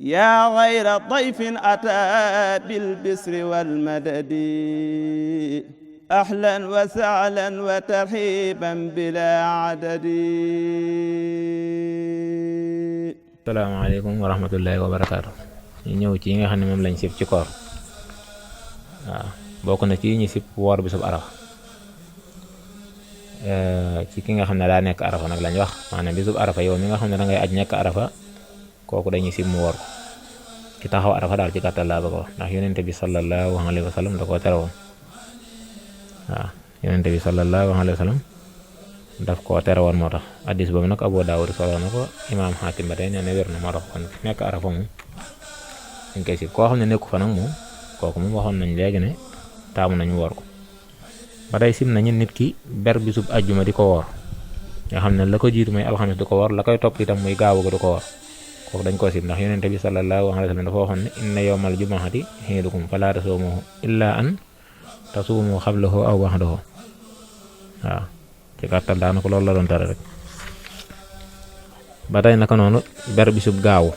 yaa xayra dayfin ataa bil bisri wal madadi ahlan wa sahlan wa tarhiban bilaa adadi. Asalaamaaleykum wa rahmatullahi wa barakaatu. ñu ñëw ci yi nga xam ne moom lañ sib ci koor. waaw bokk na ci ñu sib woor bisub arafa. ci ki nga xam ne daa nekk arafa nag lañ wax, maanaam bisub arafa yow mi nga xam ne da ngay aj nekk arafa, kooku dañuy sib mu woor ko. ki taxaw arafa daal ci gàttal laa bëgg a wax, ndax yonente bi sallallahu alayhi wa sallam da koo tere woon. waaw yonente bi sallallahu alayhi wa sallam daf koo tere woon, moo tax addis boobu nag Abu Daawud solo na ko, imaam Xaakim ba tey nee na wér na, moo tax kon nekk arafa moom dañ koy sib. koo xam ne nekku fa nag moom kooku moom waxoon nañ léegi ne taamu nañu woor ko. ba tey sib nañu nit ki ber bisub ajjuma di ko woor, nga xam ne la ko jiitu mooy alxamis du ko woor, la koy topp itam muy gaawu ko du ko woor, kooku dañ ko sib. ndax yonente bi sallallahu alayhi wa sallam dafa waxoon ne inna yawmal jumu'ati hiidukum falaa tasuumuhu illaa an tasuumu qablahu aw ba'dahu. waaw ci gàttal daanaka loolu la doon tere rek. ba tey naka noonu ber bisub gaawu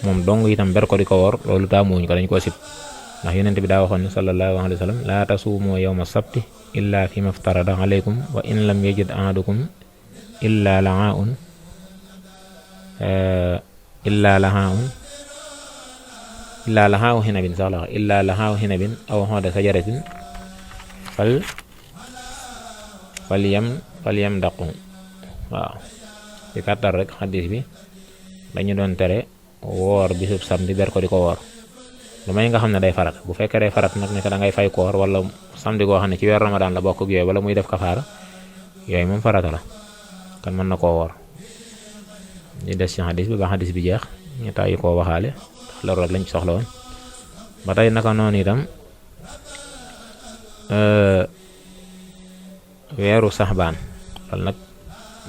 moom dong itam ber ko di ko woor, loolu taamuwuñ ko, dañ koo sib. ndax yonente bi daa waxoon ne sallallahu alayhi wa sallam laa tasuumu yawma sabti illa fi maftarada alaykum wa in lam yajid ahadukum illa lahaun hinabin sax la wax illa lahaa hinabin aw xoda sajaratin fal yam daqu. waaw ci kàttal rek xaddis bi dañu doon tere woor bisub samedi ber ko di ko woor, lu may nga xam ne day farat. bu fekkee day farat nag ne da ngay fay koor wala samedi goo xam ne ci weer Ramadan la bokk ak yooyu, wala muy def kafaara, yooyu moom farata la, kan mën na koo woor. ñu des ci xadis bi ba xadis bi jeex ñu tàyyi koo waxaale, ndax loolu rek lañ ci soxla woon. ba tey naka noonu itam weeru saxbaan, loolu nag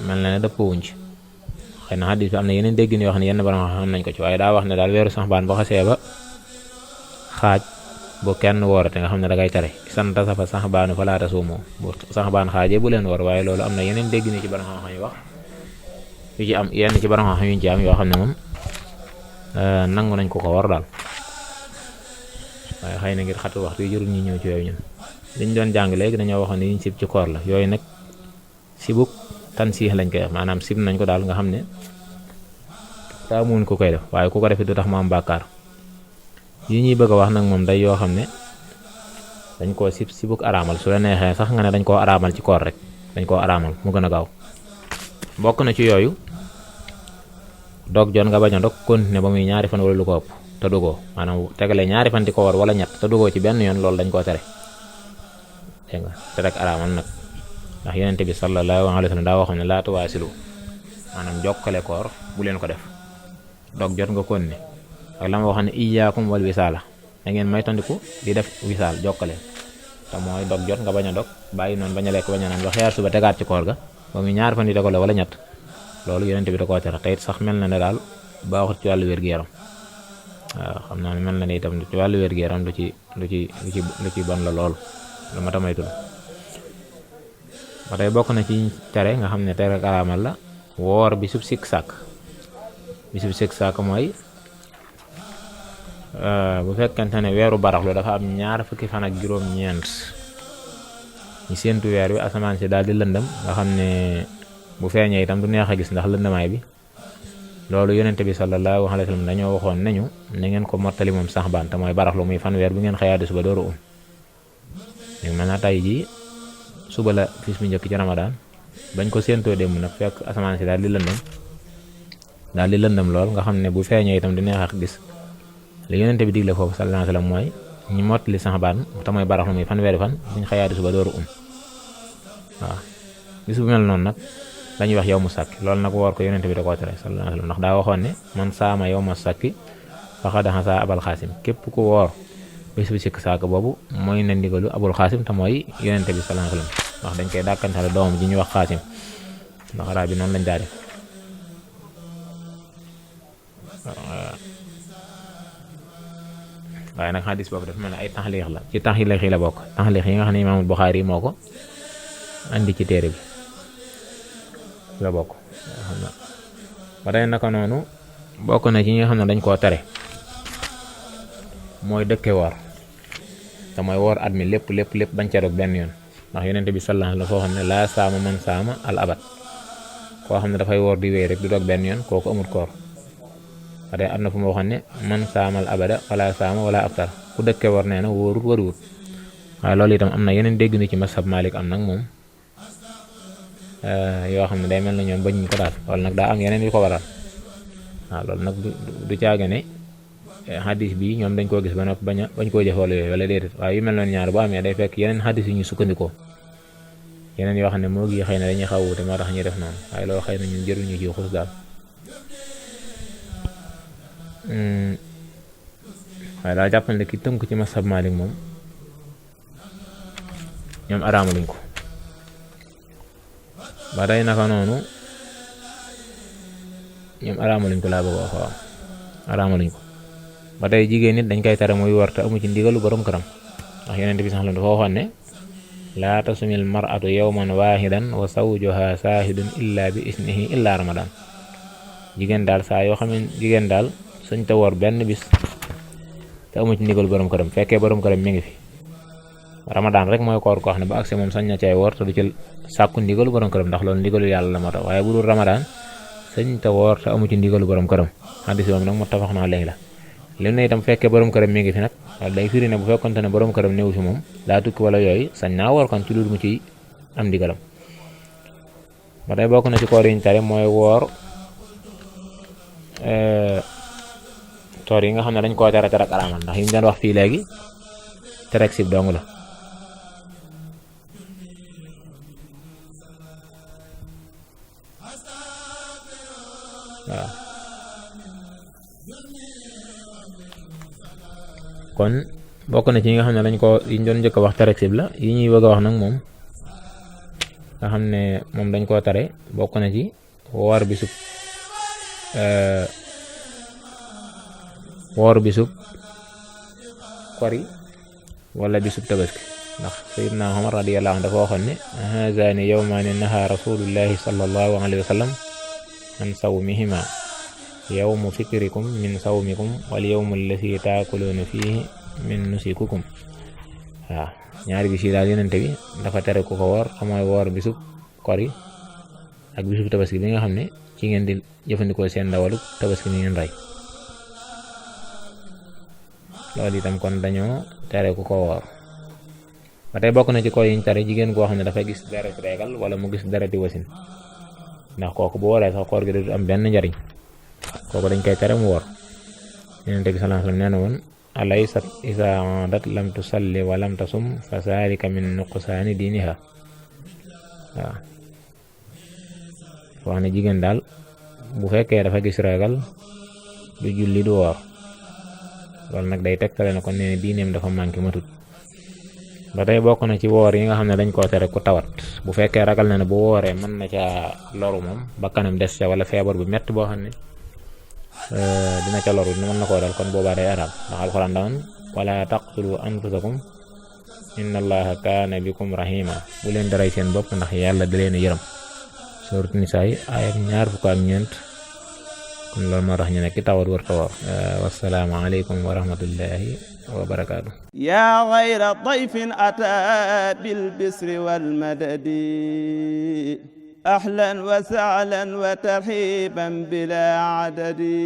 mel na ne dëppowuñ ci. xëy na xadis bi am na yeneen déggin yoo xam ne yenn borom xam nañ ko ci, waaye daa wax ne daal weeru saxbaan boo xasee ba xaaj bu kenn woorate, nga xam ne da ngay tere san tasafa saxbaanu fa laa tasuumu, bu saxbaan xaajee bu leen woor. waaye loolu am na yeneen dégg ni ci borom xam-xam yu wax yu ci am, yenn ci borom xam-xam yuñ ci am yoo xam ne moom nangu nañ ko woor daal. waaye xëy na ngir xatu waxtu yi jërul ñu ñëw ci yooyu. ñun liñ doon jàng léegi dañoo waxoon ne yiñ sib ci koor la, yooyu nag sibuk tansiix lañ koy wax, maanaam sib nañ ko daal, nga xam ne taamuwuñ ko koy def, waaye ku ko defee du tax mu am bàkkaar. yi ñuy bëgg a wax nag moom day yoo xam ne dañ koo sibuk araamal. su la neexee sax nga ne dañ koo araamal ci koor rek, dañ koo araamal mu gën a gaaw. bokk na ci yooyu dog jot nga bañ a dog continuer ba muy ñaari fan wala lu ko ëpp te dugoo, maanaam tegale ñaari fan di ko war wala ñett te dugoo ci benn yoon, loolu dañ koo tere. dégg nga te rek araamal nag, ndax yonente bi sallallahu alayhi wa sallam daa waxoon ne laa tuwaasilu, maanaam jokkale koor bu leen ko def. dog jot nga continuer, ak la ma waxoon ne iyaakum wal wisaala, da ngeen moytandiku di def wisaal jokkale, te mooy dog jot nga bañ a dog, bàyyi noonu bañ a lekk bañ a naan ba xeer suba tegaat ci koor ga ba muy ñaari fan di dogale wala ñett. loolu yonente bi da koo tere, te it sax mel na ne daal baaxut ci wàllu wér-gu-yaram. waaw xam naa ne mel na ne itam ci wàllu wér-gu-yaram lu ci bon la lool, lu ma tamaytu la. ba tey bokk na ci tere nga xam ne tere araamal la, woor bisub sikk sàkk. bisub sikk sàkk mooy bu fekkente ne weeru baraxlu dafa am ñaar fukki fan ak juróom-ñeent ñu séentu weer wi, asamaan si daal di lëndëm, nga xam ne bu feeñee itam du neex a gis ndax lëndamaay bi. loolu yonente bi sallallahu alayhi wa sallam dañoo waxoon nañu na ngeen ko mottali moom saxbaan, te mooy baraxlu muy fan weer bu ngeen xëyaat suba dooru léegi mel na tey jii suba la bis bu njëkk ci Ramadan, bañ ko séentoo démb nag fekk asamaan si daal di lëndëm lool, nga xam ne bu feeñee itam du neex a gis. li yonente bi digle foofu sallallahu alayhi wa sallam mooy ñi mottali saxbaan te mooy baraxlu muy fan weeri fan buñ xëyaat suba dooru waaw bis bu mel noonu nag dañuy wax yow mu sàkki. loolu nag woor ko yonente bi da koo tere sallallahu alayhi wa sallam, ndax daa waxoon ne man saama yow ma sàkki faqad xasaa abal xaasim, képp ku woor bés bu sikk saak boobu mooy na ndigalu abul xaasim, te mooy yonente bi sallallahu alayhi wa sallam, ndax dañ koy dàkkantale doomam ji ñuy wax xaasim, ndax arab bi noonu lañ daa def. waaye nag xadis boobu dafa mel ne ay taxliix la, ci taxliix yi la bokk. taxliix yi nga xam ne imaamul Buxaari moo ko andi ci téere bi la bokk. ba tey naka noonu bokk na ci ñi nga xam ne dañ koo tere mooy dëkke woor te mooy woor at mi lépp bañ ca dog benn yoon ndax yonent bi sallallahu alayhi wa sallam foo xam ne laa saama man saama al abad koo xam ne dafay woor di wéy rek du dog benn yoon kooku amul koor wax dëgg am na fu ma waxoon ne man saamal abada wala saama wala aftar ku dëkke woor nee na wóorut wariwut waaye loolu itam am na yeneen dégg ni ci masab Malik am nag moom yoo xam ne day mel na ñoom bañ ñu ko daal loolu nag daa am yeneen yu ko waral waaw loolu nag du caage ne xadis bi ñoom dañ koo gis ba noppi bañ koo jëf wala yooyu wala déedéet waaye yu mel noonu ñaar bu amee day fekk yeneen xadis yu ñu sukkandikoo yeneen yoo xam ne moo gi xëy na dañuy xaw wuute moo tax ñuy def noonu waaye loolu xëy na ñun jëruñu ci xus daal waaye daal jàppal ne ki tënk ci masab Malik moom ñoom araamaluñ ko ba tey naka noonu ñoom araamaluñ ko laa bëgg a wax waaw araamaluñ ko ba tey jigéen nit dañ koy tere muy war te amu ci ndigalu borom këram ndax Yonent bi sax la dafa waxoon ne laa tasumil mar'atu yawman waahidan wa zawjuha saahidun illa bi isnihi illa ramadan jigéen daal saa yoo xam ne jigéen daal suñ te woor benn bis te amu ci ndigalu borom këram fekkee borom këram mi ngi fi ramadan rek mooy koor koo xam ne ba agse moom sañ na cay woor te du ci sàkku ndigalu borom këram ndax loolu ndigalu yàlla la moo tax waaye bu dul ramadan sañ te woor te amu ci ndigalu borom këram xadis moom nag muttafaq naa léegi la lim ne itam fekkee borom këram mi ngi fi nag wala day firi ne bu fekkonte ne borom këram néew fi moom daa tukki wala yooyu sañ naa woor kon ci lu mu ci am ndigalam ba tey bokk na ci koor yiñ tare mooy woor toor yi nga xam ne dañ koo tere ak araamal ndax yi ñu doon wax fii léegi terek sib dong la waaw kon bokk na ci yi nga xam ne dañ ko yi ñu doon njëkk a wax terek sib la yi ñuy bëgg a wax nag moom nga xam ne moom dañ koo tere bokk na ci woor bisub kori wala bisub tabaski ndax sayyidna Umar radiyallahu anhu dafa waxoon ne haazani yawmaani nahaa rasulullahi sallallahu alayhi wa sallam an sawmihima yawmu fitrikum min sawmikum wal yawmu allati taakuluuna fiihi min nusikukum waaw ñaari bis yi daal Yonent bi dafa tere ku ko woor mooy woor bisub kori ak bisub tabaski bi nga xam ne ci ngeen di jëfandikoo seen ndawalu tabaski ni ngeen rey loolu itam kon dañoo tere ku ko woor ba tey bokk na ci ko yiñ tere jigéen koo xam ne dafa gis deret reegal wala mu gis dereti wasin ndax kooku bu wooree sax koor gi du am benn njariñ kooku dañ koy tere mu woor Yonent bi sallallahu alayhi wa sallam nee na woon alaysat isa adat lam tusalli wa lam tasum fa zalika min nuqsaani diiniha waaw wax ne jigéen daal bu fekkee dafa gis reegal du julli du woor loolu nag day tegtale na kon nee ne diineem dafa manqué matut ba tey bokk na ci woor yi nga xam ne dañ koo tere ku tawat bu fekkee ragal na ne bu wooree mën na ca loru moom ba kanam des ca wala feebar bu metti boo xam ne dina ca loru mën na koo dal kon boobaa day araam ndax alxuraan daan wala taqtulu anfusakum inna allaha kaana bikum rahima bu leen daray seen bopp ndax yàlla da leen yërëm suuratu Nisaa aaya 24 kon loolu moo tax ñu nekk tawat warta woor wassalaamu aleykum wa rahmatullahi wa barakaatu yaa xayra dayfin ataa bil bisri wal madadi ahlan wa sahlan wa tarhiban bila adadi